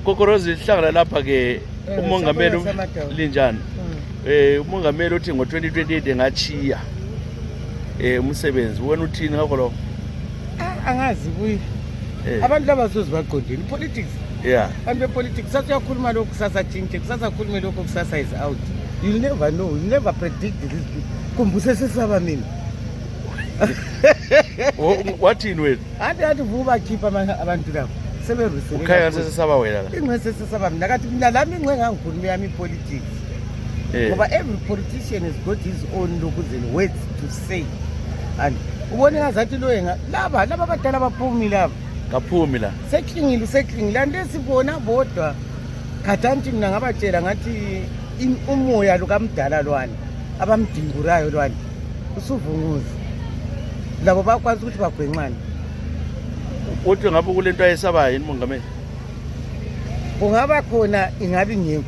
Kokorozi sihlangana lapha ke umongameli linjani umongameli uthi ngo2028 engachiya umsebenzi wena uthini ngakho lo angazi kuyi abantu laba sozibaqondile politics abantu politics sayakhuluma lokho kusasathintshe kusasakhuluma lokho kusasa is out. You never know, you never predict this people. Kumbuse sesaba mina wathini wena athi vuba khipha abantu labo seberisele ukhaya sesaba wena la ingcese sesaba mina kathi mina lami ingce ngangikhuluma yami politics ngoba every politician has got his own words to say and ubone ngazathi lo yenga laba badala baphumi laba kaphumi la seklingile ndesibona bodwa khathanti mina ngabatshela ngathi umoya lukamdala lwani abamdingurayo lwani usuvunguza labo bakwazi ukuthi bagwenxane uthi ngabe kulento ayesaba yini mongameli kungaba khona ingabi ngekho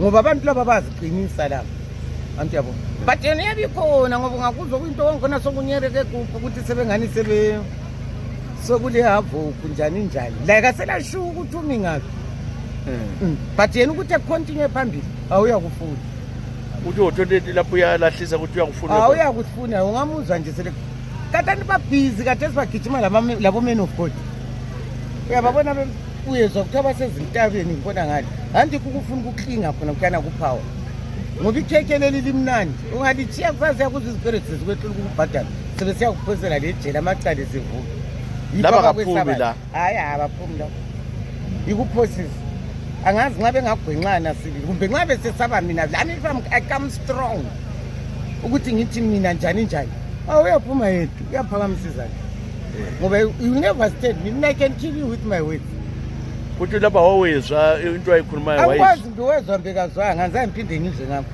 ngoba abantu laba baziqinisa lapha anti yabo but yena yabikhona ngoba ngakuzwa kwinto wonke sokunyereke kuphi ukuthi sebengani sokule havo kunjani like aselasho ukuthi umi ngapi but yena ukuthi continue phambili awuyakufuna uthi ngo20 lapho uyalahlisa ukuthi uyakufuna awuyakufuna ungamuzwa nje sele katani babhizi kade sibagijima labo men of God uyababona uyezwa ukuthi abasezintabeni ngibona ngani hanti kukufuna ukuklinga khona kuyana kuphawa ngoba ikhekeleli limnandi ungalichiya kusazi yakuthi izipirits zikwethu ukubhadala sebe siyakuphosela lejela amacala sivuka laba kaphumi la hayi abaphumi la ikuphosisa angazi ngabe ngagwenxana sibili kumbe ngabe sesaba mina lami I come strong ukuthi ngithi mina njani uyaphuma yethu uyaphakamisa ngoba you never stand me I can kill you with my words uthi lapha wawezwa into ayikhulumayo akwazi ndiwezwa mbekazwanga nganza ngiphinde ngizwe ngapha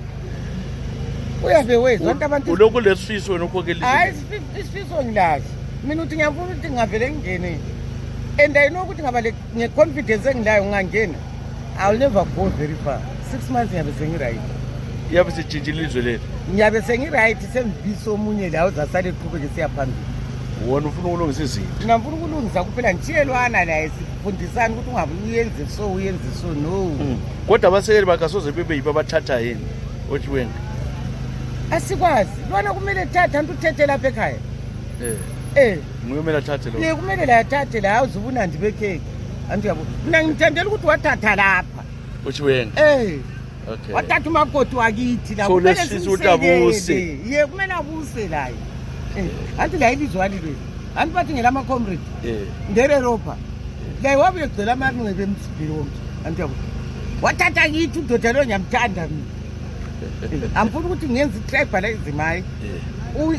uyabe wezwa abantu uloko lesifiso wena ukhokelisa hayi isifiso ngilazi mina uthi ngiyafuna ukuthi ngavele ngene and I know ukuthi ngaba le confidence engilayo ngangena I'll never go very far 6 months ngiyabe sengiright yabe sejinjile izwe lethu ngiyabe sengiright sembiso omunye la uzasale eqhubeke siyaphambili wona ufuna ukulungisa izinto mina ngifuna ukulungisa kuphela ngitshiyelwana la sifundisana ukuthi ungabe uyenze so no kodwa abasekeli bakasoze bebe yiba bathatha yini othi wena asikwazi lona kumele thatha antu uthethe lapha ekhaya ngiyomela thathe lo kumele la thathe la uzubunandi bekheke antu yabo mina ngithandela ukuthi wathatha lapha othi wena okay wathatha umakoti wakithi la kumele simusekele kumele abuse la anti la ilizwe alile anti bathi ngelama comrade ngere Europa la wabuye gcela amanqebe emsibhili wonke anti yabo wathatha kithi udoda lo ngiyamthanda mina amfuna ukuthi ngenze itribalism hayi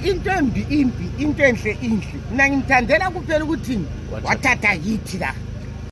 into embi into enhle mina ngimthandela kuphela ukuthi wathatha kithi la